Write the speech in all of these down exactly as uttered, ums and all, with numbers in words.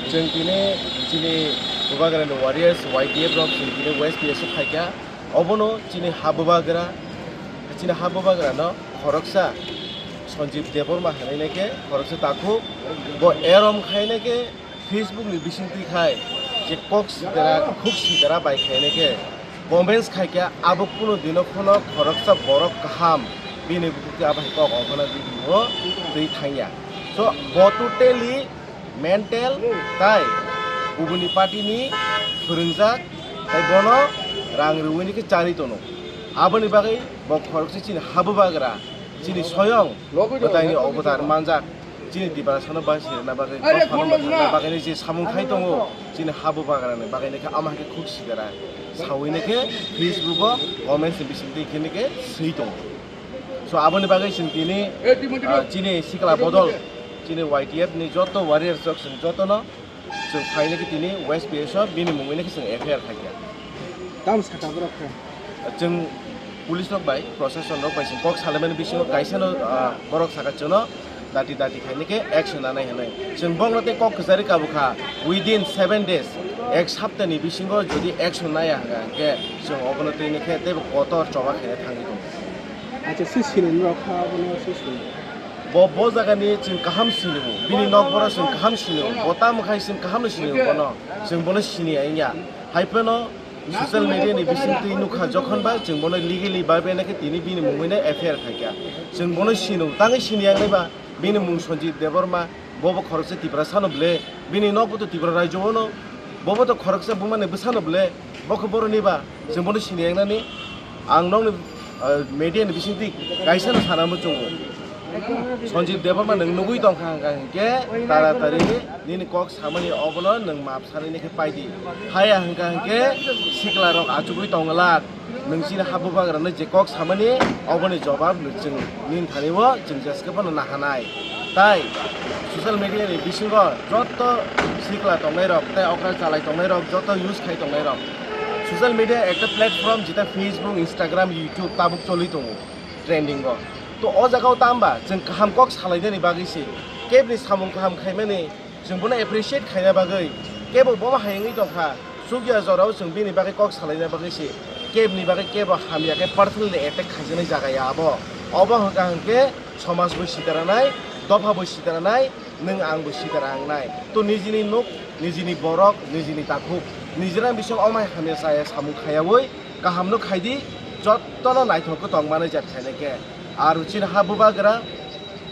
Chwng tini chini Bubagrani warriors Y T F rok chwng tini West P S o phaikha. Obono chini ha Bubagra, chini ha Bubagrano khoroksa Sanjeev Debbarma hwnwi nai khe khoroksa takhuk bo erom khai nai khe Facebook ni bisingtwi khai je kok sitara, khuk sitara bai khai nai khe comments khai khe abo kuno dino phano khoroksa borok kaham bini bukhuk twi abo hai kok ongkhana video twi thangya. So bo totally mental tai kubuni party ni phwrwngjak tai bono rang rwini khe chari tono. Aboni bagwi bo khoroksa chini ha Bubagra chini soyong bwtaini obodan manjak. Chini Tiprasano bai sirna bagwi, kok salma thangna bagwi je samung khai tongo chini ha Bubagrani bagwi khe ama hai khe khuk sitara sawi nai khe Facebook o comments ni bisingtwi khe swi tongo. So aboni bagwi chwng tini, ah, chini sikla bodol, chini Y T F ni joto warriors rok chwng jotono chwng phainai khe tini West P S o bini mungwi nai khe chwng F I R khaikha. Tamo sakha borok khe? Chwng police rok bai, proshashan rok bai chwng kok salaimani bisingo kaisano, ah, borok sakha chwngno dati dati khainai khe action nanai hwnwi. Chwng bokno tei kok kwchari kabukha, within seven days, ek saptani bisingo jodi action naiya hwnkha hwnkhe chwng obono twi nai khe teibo kotor choba khaina thangwi tongo. Acha, si sini norok kha, abono si sini. Bo, bo jagani chwng kaham sini bo. Bini nok boro chwng kaham sini bo. Bo tamo khai chwng kaham no sini bo bono. Chwng bono sini ya wngya. Hai phano social media ni bisingtwi nukha jokhon ba chwng bono legally bai bai nai khe tini bini mungwi no F I R khaikha. Chwng bono sini, tangwi sini ya wngnai ba bini mung Sanjeev Debbarma. Bo bo khoroksa Tiprasano ble, bini nok bo to Tripura rajyo ono, bo bo to khoroksa bumani bwsano ble, bo khe boroni ba, chwng bono sini wngnani, ang nokni, ah, media ni bisingtwi kaisa no sana muchungo. Sanjeev Debbarma nwng nugwi tongkha hwnkha hwnkhe taratari nini kok samani obono nwng map sanini khe paidi. Haya hwnkha hwnkhe sikla rok achugwi tongwlak. Nwng chini ha Bubagrano je kok samani, oboni jobab chwng nini thani o chwng jeske phano nahanai. Tai social media ni bisingo joto sikla tongnai rok, tai okra chalai tongnai rok, joto use khai tongnai rok, social media ekta platform jeta Facebook, Instagram, YouTube tabuk choli tongo trending o. To o jaga o tamba chwng kaham kok salainani bagwi se, kebni samung kaham khaimani, chwng bono appreciate khaina bagwi, kebo bobo hai wngwi tongkha, chukya jorao chwng bini bagwi kok salaina bagwi se, kebni bagwi kebo hamya khe personally attack khaijaknai jaga ya abo. Obo hwnkha hwnkhe somaj bo sitaranai, dopha bo sitaranai, nwng ang bo sitara wngnai. To nijini nuk, nijini borok, nijini takhuk, nijini bising omai hamya chaya samung khayawi, kaham no khaidi, jotono naithok khe tongmani jet khainai khe. Aro chini ha Bubagra,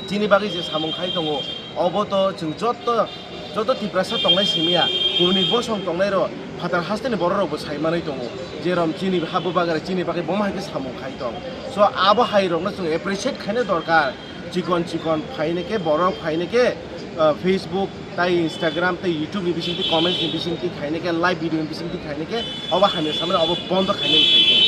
chini bagwi je samung khai tongo, obo to chwng joto, joto Tiprasa tongnai simiya, kubuni bosong tongnai rok, phatar hasteni borok rok bo sai manwi tongo, jerom chini ha Bubagra chini bagwi bomo hai khe samung khai tong. So abo hai rokno chwng appreciate khaina dorkar, chikon chikon phainai khe borok phainai khe, ah, Facebook tai Instagram tai YouTube ni bisingtwi comments ni bisingtwi khainai khe live video ni bisingtwi khainai khe obo hamya samani obo bondo khainai khai tong.